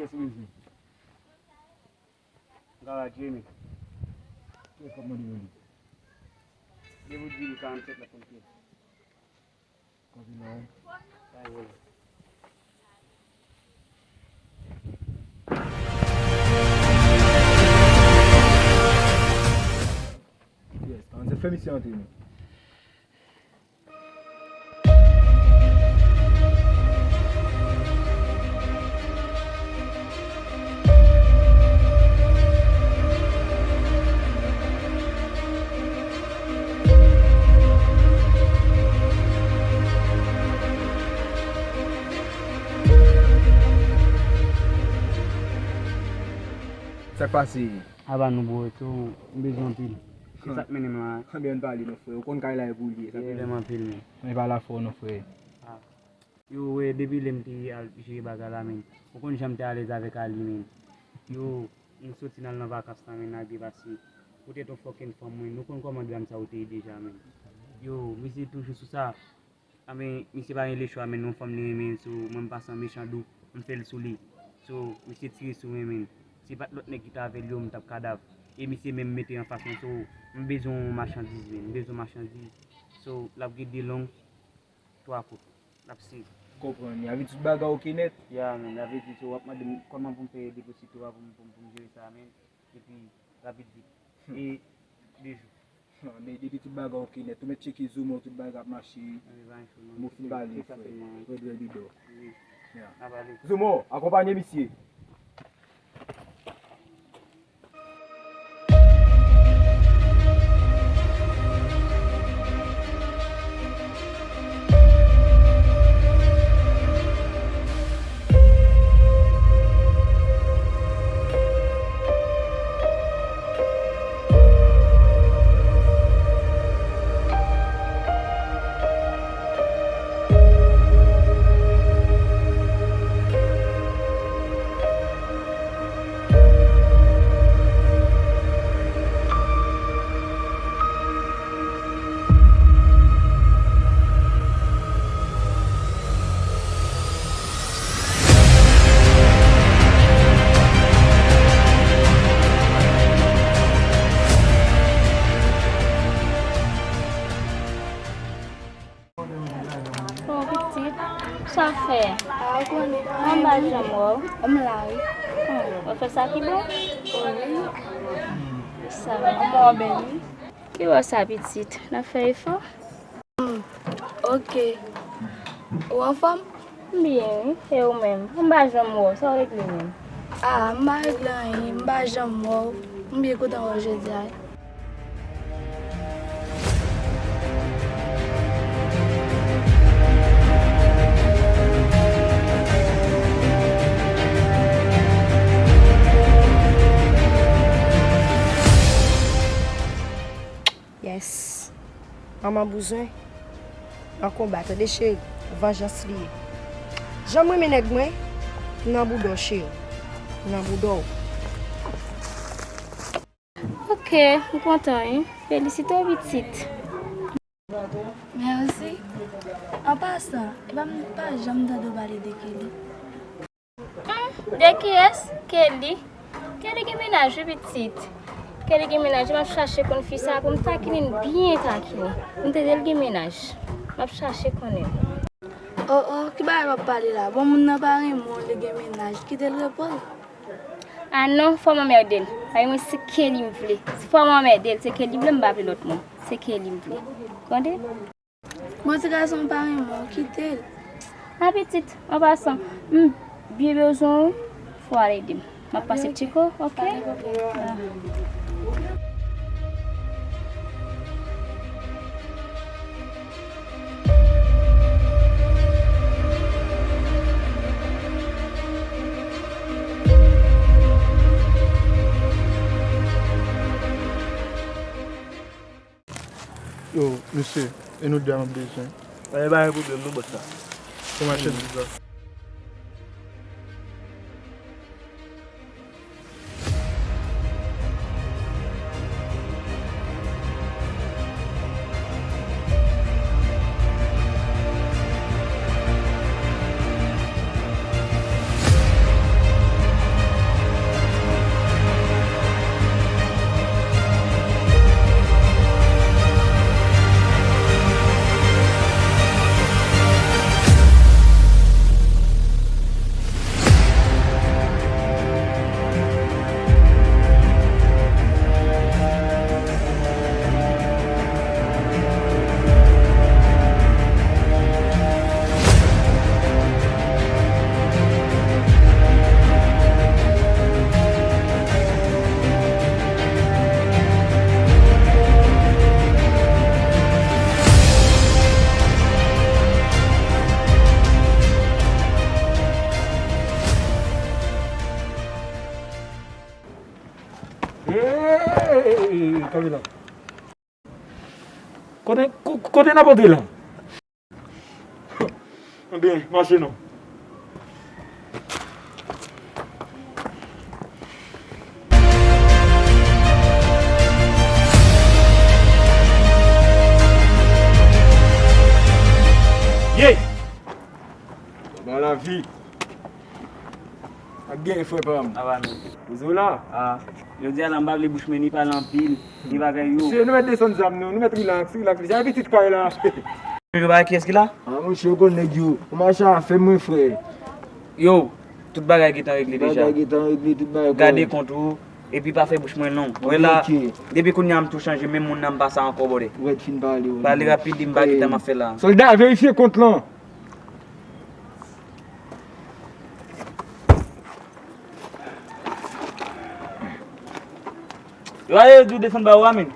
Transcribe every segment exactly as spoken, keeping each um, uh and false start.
Yes, Wilson. Garaje, men. Kiyès k ap mande yon li? Depi w di l karannsenk, l ap konn kiyès. Konbina, wi. Sa e vòlè. Yes, ann fè misye antre, men. Sa k pase? Apa nou bro, tou m bezwen anpil. Se sa k mennen m la. Anben ann pale non frè, ou konn kay la e pou li ye. Sa k mennen m anpil men. Mwen pa la fò non frè. Yo, wè, depi lè m te al jere bagay la, men. Ou konn jan m te alèz avèk Ali, men. Yo, m soti n al nan vakans la, men, n al byen pase. Poutèt yon fucking fanm, mwen. Nou konn kòman dram sa yo te ye deja, men. Yo, misye toujou sou sa. Anben, misye pa gen lechwa, men, yon fanm li renmen, so, mwen m pase an mechan dou, m fè l sou li. So, misye tire sou mwen, men. Si pa t lòt nèg ki t avè l yo, m t ap kadav. E misye menm mete anfas mwen, so, m bezwen yon machandiz, men. M bezwen yon machandiz. So, l ap gen de long, twa kout. L ap sezi. Konprann. Sa vle di tout bagay oke nèt? Ya, men, sa vle di, so, w ap mande m kòman pou m fè deposit yo a pou m, pou m, pou m jere sa, men. Epi, rapid vit. E, de jou. Non, men depi tout bagay oke nèt, ou mèt tcheke Zomo, tout bagay ap mache. Anben, pa gen cho, non. Bon, fin pale, frè. Frè Dre Bidò. Wi. Ya. N a pale. Zomo, akonpanye misye. Bon, pitit, sa w fè? A, ou konnen. Mwen pa janm wè w. M la, wi. Hmm, ou fè sa ki bon? Wi. Sa va. Mwen bèl, wi. Ki wè sa, pitit? N ap fè efò? Hmm, oke. Ou anfòm? M byen, wi. E ou menm? M pa janm wè w. Sa w regle menm? A, m pa regle anyen. M pa janm wè w. M byen kontan wè w jodi a. Yes. Manman bouzen. An konba, tande cheri. Vanjans li ye. Jan m renmen nèg mwen, nan bouda w cheri. Nan bouda w. Ok, m kontan wi. Felisite w pitit. Mèsi. An pasan, epa m pa janm tande w pale de Kelly. Hmm, de kiyès? Kelly? Kelly gen mennaj wi pitit. Kelly gen mennaj, m ap chache konn fi sa pou m takinen l byen takinen. M tande l gen mennaj. M ap chache konnen. Oh, oh, ki bagay w ap pale la? Bon, moun nan pa renmen w, li gen mennaj. Kite l repo l. Ah non, fò m anmède l. Paske mwen se Kelly m vle. Fò m anmède l, se Kelly m vle, m pa vle lòt moun. Se Kelly m vle. Tande? Bon, ti gason pa renmen w, kite l. Ah, pitit, an pasan, m byen bezwen w wi. Fò w al ede m. M ap pase tcheke w, ok? Ah. Yo, mesye, e nou de a m ap bezwen. Ebyen, pa gen pwoblèm non, bòs la. Se machandiz la. E, e, e, e, kanpe la. Kote, ko-, kote n ap antre la? Ebyen, mache non. Ye! Nan lavi. Ak gen frè pa m. Ava nou. Poze w la. Ah, jodi a la m pa vle bouch mwen ni pale anpil, ni bagay yo. Mesye, nou mèt desann zam nou, nou mèt rilaks, rilaks, mesye. A pitit kay la. Yo pa kiyès ki la? Ah, monchè, ou konn nèg yo. Ou mache a fè mwen frè. Yo, tout bagay gentan regle deja. Bagay gentan regle, tout bagay kòrèk. Gade kont ou, epi pa fè bouch mwen long. Wè la, depi kounye a m tou chanje, menm moun nan m pa sa ankò, brother. Ou wè, fin pale, ou. Pale rapid, di m pa ki tan m ap fè la. Sòlda, verifye kont lan. Yo ale yo di w desann ba ou a, men.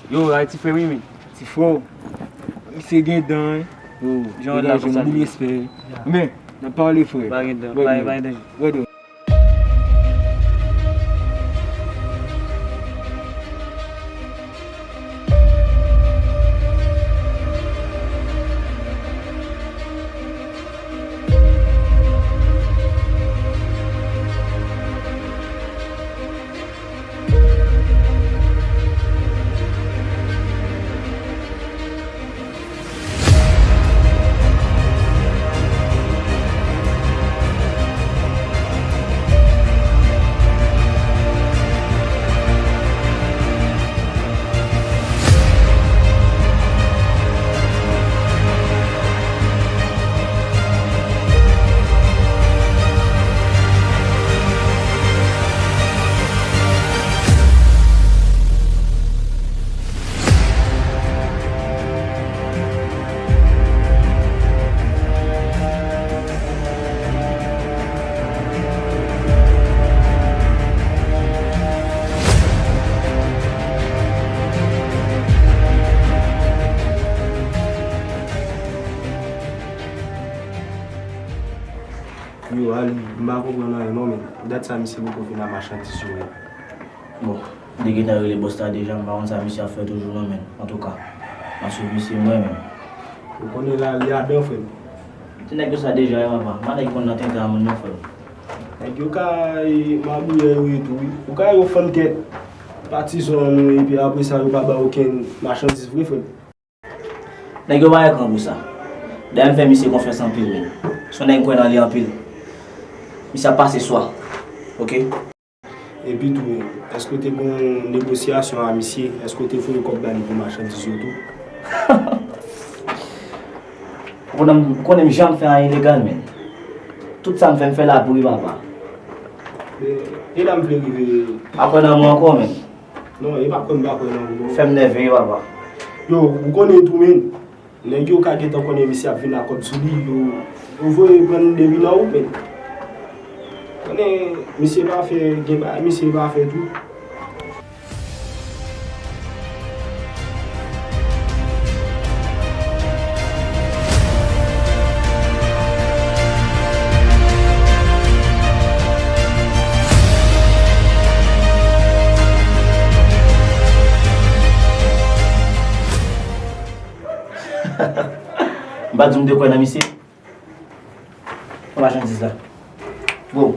Yo, Ayiti frè m, men. Ti frè w, misye gen dan, wi. Yo, jan w la konsa, boul respè. Men, n ap pale, frè. Pa gen dan, pa gen danje. Wè, dò. Yo, Ali, m pa konprann anyen non, men. Dat sa misye poko vin a machandiz yo wi. Bon, li gentan rele bòs la deja, m pa konn sa misye ap fè toujou non, men. Antouka, m ap swiv misye mwen menm. Ou konnen la, li adan, frè m. Ti nèg yo sa deja, wi, papa. M pa nèg ki konn nan tenten a moun non, frè m. Nèg yo ka, e, magouyè yo ye tou, wi. Ou ka yo fann kèk patizan nou, epi apre sa, yo pa ba okenn machandiz vre, frè m. Nèg yo pa gen kran pou sa. Dayè m fè misye konfyans anpil, men. Se yon nèg m kwè nan li anpil. Misye ap pase swa. Oke? Epi tou, èske w te gen yon negosyasyon a misye? Èske w te voye kòb ba li pou machandiz yo tou? Ou konnen m, ou konnen m janm fè anyen ilegal, men. Tout sa m fè, m fè la pou li, papa. Men, e la m vle rive. Pa kwè nan mwen ankò, men. Non, e pa kwè m pa kwè nan ou non. Fè m nève wi, papa. Yo, ou konnen tou, men. Nèg yo ka gentan konnen misye ap vin ak kòb sou li, yo, yo voye pran depi nan ou, men. Konnen misye pa fè, gen bagay misye pa fè tou. M pa di w m te kwè nan misye. Pran machandiz la. Bon,